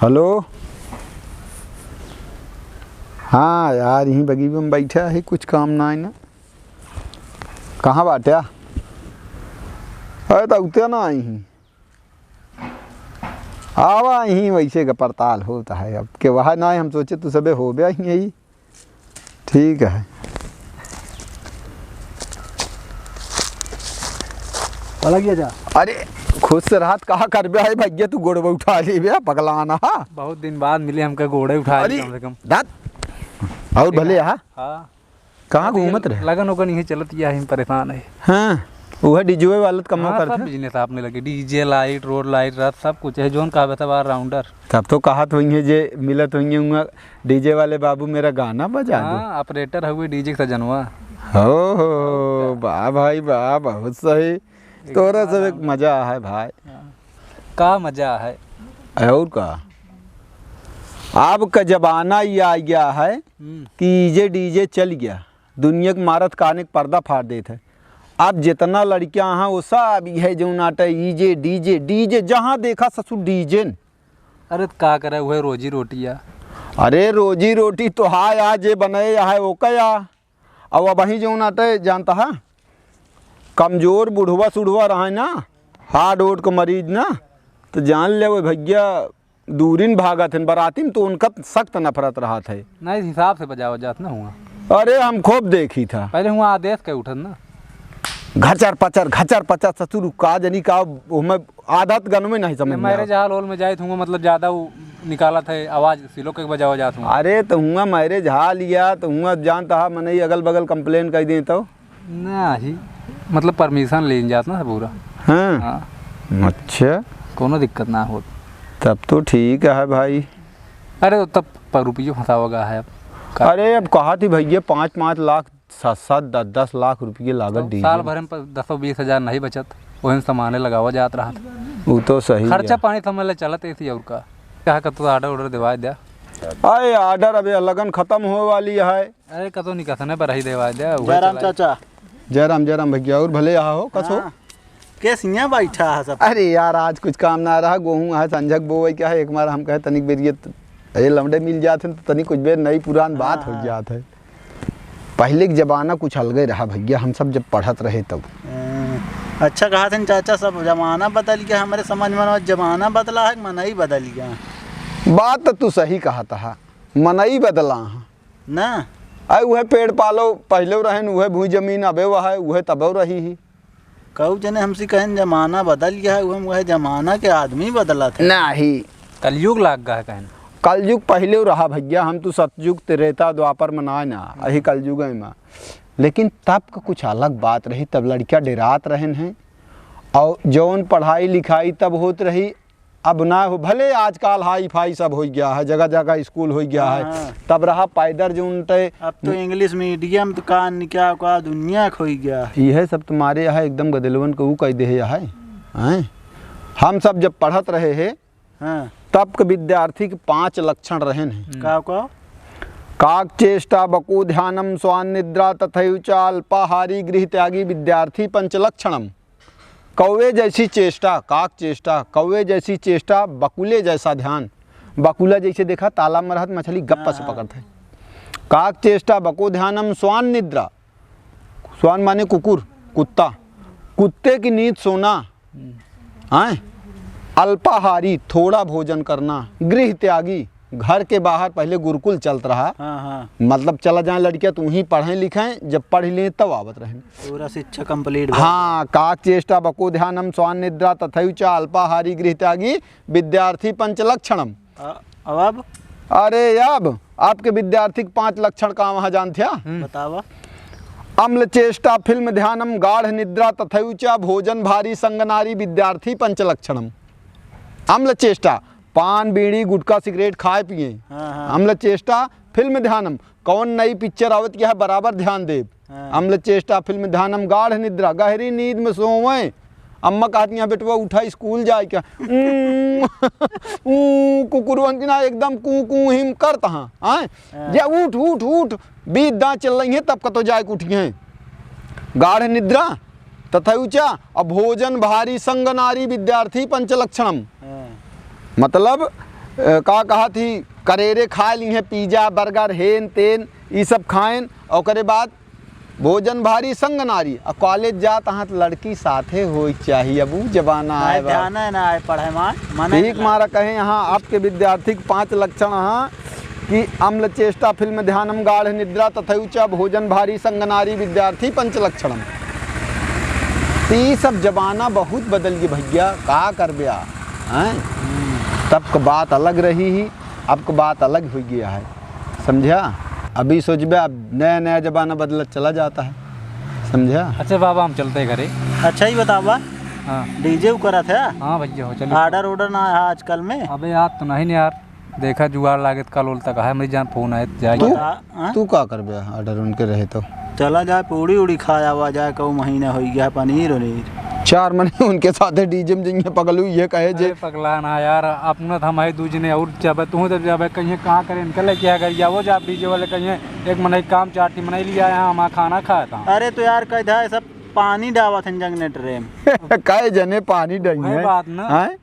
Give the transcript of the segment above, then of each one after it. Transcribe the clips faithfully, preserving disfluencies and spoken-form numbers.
हेलो। हाँ यार, यहीं बगीबे में बैठा है, कुछ काम ना है ना। कहाँ बाट्या? अरे, तो उते ना आई ही। आवा ही, वैसे का पड़ताल होता है। अब के वहाँ ना है, हम सोचे तू सबे हो गया ही यही। ठीक है। अलग ही जा। अरे, खुश रहत, कहा करबे है भैया, तू गोड़वा उठा लेबे, पगलाना, हाँ? बहुत दिन बाद मिले हमका, गोड़े उठा अरे, ले कम से कम। दाँत। और भले, हाँ? हाँ। कहाँ अरे, घूमत रहे? लगन ओगन इहे चलत, यही हम परेशान है। हाँ, उहे डीजे वाला त कमवा हाँ, करत सब है। बिजनेस अपने लगे, डीजे, लाइट, रोड लाइट, रात सब कुछ है, जोन कहबे सब ऑलराउंडर। तब तो कहत होइहे जे मिलत होइहे हुआं, "डीजे वाले बाबू मेरा गाना बजा दो।" हाँ, ऑपरेटर हुए डीजे के सजनवा। हो, हो, वाह भाई वाह, बहुत सही। एकदम तोरा सब एक आराम। मजा है भाई। हाँ। का मजा है? और का? अब का जमाना ये आ गया है हम्म। कि जे डीजे चल गया, दुनिया के मारत काने के पर्दा फाड़ देत है। अब जितना लड़कियां हैं, वो सब ये है जो नाटे, ई जे, डीजे, डीजे, जहाँ देखा ससुर डीजे न। अरे त का करे, उहे रोजी रोटी है। अरे रोजी रोटी तो हाय, आ जे बने है, ओके आ। अब अबहीं जो नाटे जानता है, कमजोर बुढ़वा सुढ़वा रहे ना, हार्ट ओट के मरीज ना, तो जान ले वो भैया दूरिन भागत हन, बराती में तो उनका सख्त नफरत रहत है। नहीं, हिसाब से बजावा जात ना हुआ। अरे, हम खूब देखी था। पहले हुआ आदेश के उठत ना। घचर पचर, घचर पचर, ससुर का जनी का, ओहमे आदत गन में नहीं समझ में मैरिज आवत। हॉल, हॉल में जाए तो हुआ, मतलब, ज्यादा वो निकालत है आवाज, सिलो के बजावा जात हुआ। अरे, तो हुआ मैरिज हॉल या, तो हुआ जानता है, मनई अगल बगल कंप्लेन कर दे तो। नाही, मतलब परमिशन लेन जात ना पूरा। हाँ। हाँ। अच्छा। कोनो दिक्कत ना होत। तब तो ठीक है भाई। अरे, तो तब पर रुपये फंसावा गा है अब। का अरे, अब कहा थी भैया, पाँच पाँच लाख, सात सात, दस दस लाख रुपये लागत तो डीजल। साल भर में प-, दसो बीस हजार नहीं बचत, ओहन सामाने लगावा जात रहा था। वो तो सही खर्चा है। पानी समझ ले चलत ऐसी और का। कहा कतो ऑर्डर ऑर्डर दिवाए द्या। अरे, ऑर्डर अबे लगन खत्म होए वाली है। अरे, कतो निकासने पर ही देवा दे, उहे जयराम चलाई। चाचा। जयराम, जयराम भैया, और भले यहाँ हो, कस हो? हाँ। के सिया बैठा है सब? अरे यार, आज कुछ काम ना रहा, गोहूँ है, संझक बोवे क्या है, एक बार हम कहे तनिक बेर ये त-, ये लमडे मिल जात हैं, तो तनिक कुछ बेर नई पुरान बात हाँ, हो हाँ। जात है। पहले के जमाना कुछ अलगे रहा भैया, हम सब जब पढ़त रहे तब। हम्म, अच्छा कहा थे चाचा, सब जमाना बदल गया, हमारे समझ में ना, जमाना बदला है कि मनई बदल गया? बात तो तू सही कहा था, मनई बदला है। ना। अरे उहे पेड़ पालो पहिले रहन, उहे भूमि जमीन अबे वह है, उहे तबे रही ही। कहू जने हमसे कहन जमाना बदल गया है, उहे, उहे जमाना के आदमी बदलत है। नाही। कलयुग लाग गया है कहन। कलयुग पहिले रहा भैया, हम तो सतयुग, त्रेता, द्वापर में ना, ना, अही कलयुग में। लेकिन तब का कुछ अलग बात रही, तब लड़कियां डेरात रहन हैं। और जौन पढ़ाई लिखाई तब होत रही, अब ना हो, भले आजकल हाई फाई सब हो गया है, जगह जगह स्कूल हो गया है, हाँ। तब रहा पैदर जो उनते अब तो इंग्लिश मीडियम तो का न क्या का दुनिया खोई गया। यह सब तुम्हारे यहाँ एकदम गदलवन को ऊ कह दे है, हैं? हम सब जब पढ़त रहे हैं, हाँ। तब के विद्यार्थी के पाँच लक्षण रहन हैं। का का? काक चेष्टा बको ध्यानम स्वान निद्रा तथैव च अल्पाहारी गृह त्यागी विद्यार्थी पंच लक्षणम। कौवे जैसी चेष्टा, काक चेष्टा, कौवे जैसी चेष्टा, बकुले जैसा ध्यान। बकुला जैसे देखा, तालाब में रहत, मछली गप्पा से हाँ। पकड़त है। काक चेष्टा, बको ध्यानम, स्वान निद्रा। स्वान माने कुकुर, कुत्ता। कुत्ते की नींद सोना। हम्म। हैं? अल्पाहारी, थोड़ा भोजन करना। गृह त्यागी, घर के बाहर पहले गुरुकुल चलत रहा। हाँ, हाँ। मतलब चला जाए लड़कियां, तू ही पढ़ें लिखें, जब पढ़ लें तब आवत रहें। पूरा शिक्षा complete भा हाँ, काक चेष्टा बको ध्यानम स्वान निद्रा तथैव च अल्पाहारी गृह त्यागी विद्यार्थी पंच लक्षणम। अ-, अब, अब? अरे अब आपके विद्यार्थी के पांच लक्षण का वहाँ जानते हैं? हम्म। बतावा। अम्ल चेष्टा फिल्म ध्यानम गाढ़ निद्रा तथैव च भोजन भारी संग नारी विद्यार्थी पंच लक्षणम। अम्ल चेष्टा, पान, बीड़ी, गुटखा, सिगरेट खाए पिए। हाँ, हाँ। अम्ल चेष्टा, फिल्म ध्यानम, कौन नई पिक्चर आवत यह बराबर ध्यान देब। हाँ। अम्ल चेष्टा, फिल्म ध्यानम, गाढ़ निद्रा, गहरी नींद में सोवें। अम्मा कहती हैं, "बेटवा उठा, स्कूल जाए क्या?" ऊं, ऊं, कुकुरवन की ना एकदम कूं कूं हिम करत हाँ, आए? हाँ। या उठ, उठ, उठ, बीत दांत चल रही हैं, तब कतो जाए के उठी हैं। गाढ़ निद्रा, तथा ऊंचा, अब भोजन भारी संग नारी विद्यार्थी पंच लक्षणम। हाँ। मतलब, अ, का कहत ही, करेरे खाए लीहे, pizza, burger, हेन तेन, ई सब खाएन, ओकरे बाद भोजन भारी संग नारी। आ college जात हाँ त लड़की साथे होई चाहिए। अब ऊ जमाना आए बा। ध्यान है ना आए पढ़े मा, मने ठीक ना। मारा कहे यहाँ आपके विद्यार्थी के पाँच लक्षण हाँ कि अम्ल चेष्टा, फिल्म ध्यानम, गाढ़ निद्रा, तथैव च भोजन भारी संग नारी, विद्यार्थी पंच लक्षणम। त ई सब जमाना बहुत बदल गए भैया, का करबे आ, हैं? हम्म। तब क बात अलग रही ही, अब क बात अलग हो गया है, समझा? अभी सोचबे, अब नया नया जमाना बदलत चला जाता है, समझा? अच्छा बाबा, हम चलते हैं घरे। अच्छा ही बतावा, हाँ। DJ उ करत है? हाँ भैया, हो चलिए। Order order ना है आजकल में? अबे यार, तो नहीं यार, देखा जुगाड़ लागत कल उल तक है, मेरी जान phone आए त जाए। तू, बता, हाँ? तू का करबे order उनके रहे तो? चला जाए, पूड़ी उड़ी खा आवा जाए, कऊ महीना हो गया, पनीर उनीर। चार मने उनके साथे DJ में जइहे पगलू, ये कहे जे। अरे पगला ना यार, अपना तो हम है दू जने और जाबे, तू जब जाबे कहीं कहाँ करे, इनके लेके आ गई, वो जा DJ वाले कहीं एक मनई काम चार ठी मनई लिया यहाँ, हमारा खाना खाया था। अरे तो यार, कह दे सब पानी डावत हैं generator में। कई जने पानी डई वही हैं। बात ना। हैं?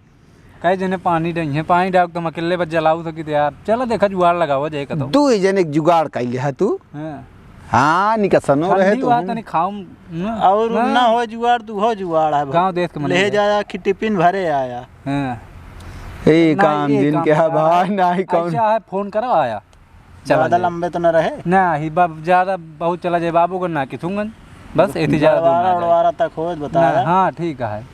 कई जने पानी डई हैं, पानी डाल के हम अकेले बस जलाऊ सकी थे यार। चला देखा जुगाड़ लगावा जाए कतो। दू ही जने एक जुगाड़ कइले है तू। हाँ। हाँ, निकसनो रहे ठंडी तू। बात नहीं खाऊं, न? और ना। ना हो जुगाड़, तू हो जुगाड़ है। गाँव देश के मनई ले है। जाया कि टिफिन भरे आया। हाँ। ए ना, काम ये दिन काम के है बता। भाई, ना ही कौन। ऐसा है, phone करो आया। चला ज़्यादा जाए। लंबे तो न रहे? ना, ही बा-, ज़्यादा बहुत चला जाए बाबूगंज ना किशुनगंज। बस इतनी ज़्यादा दूर ना बड़वारा जाए। उड़वारा तक हो, बता ना, यार। हाँ, ठीक है।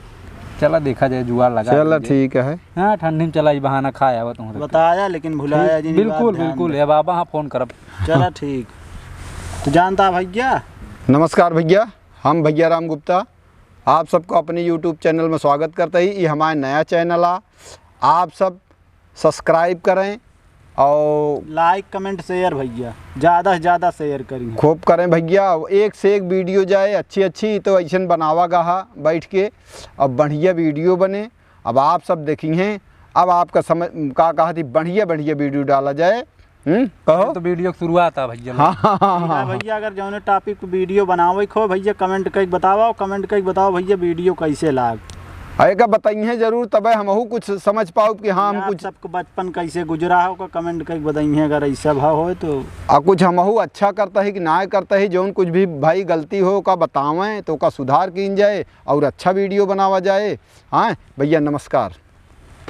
चला देखा जाए, जुगाड़ लगा चला, दीजिए। ठीक है। हाँ, ठंडी में चला, ई बहाना खाए आवा तुम। बताया, लेकिन भुलाया ठीक, जी, बिल्कुल, बात ध्यान बिल्कुल, दे। ए बाबा, हाँ, phone करब। चला, ठीक। तो जानता भैया। नमस्कार भैया, हम भैया राम गुप्ता, आप सबको अपने YouTube channel में स्वागत करते ही। ये हमारे नया channel आ, आप सब subscribe करें और like, comment, share भैया, ज़्यादा से ज़्यादा share करें। खूब करें भैया, एक से एक video जाए अच्छी अच्छी, तो ऐसन बनावा गहा बैठ के, अब बढ़िया video बने। अब आप सब देखी हैं, अब आपका समझ का कहा थी, बढ़िया बढ़िया video डाला जाए। हम्म, कहो। ये तो video की शुरुआत है भैया। हाँ, हाँ, हाँ, ठीक है हाँ। भैया, अगर जौने topic पे video बनावे को हो भैया, comment कइके बतावा, comment कइके बतावा भैया, video कैसे लाग। आ, एका बताइए जरूर, तबे हमहू कुछ समझ पाउब कि हाँ, हम आप कुछ सबको बचपन कैसे गुजरा हो, का comment कइके बताइए, अगर ऐसा भाव हो तो। आ, कुछ हमहू अच्छा करता है कि ना करता है, जौन कुछ भी भाई गलती हो, का बतावें, तो का सुधार कीन जाए और अच्छा video बनावा जाए। हाँ भैया, नमस्कार।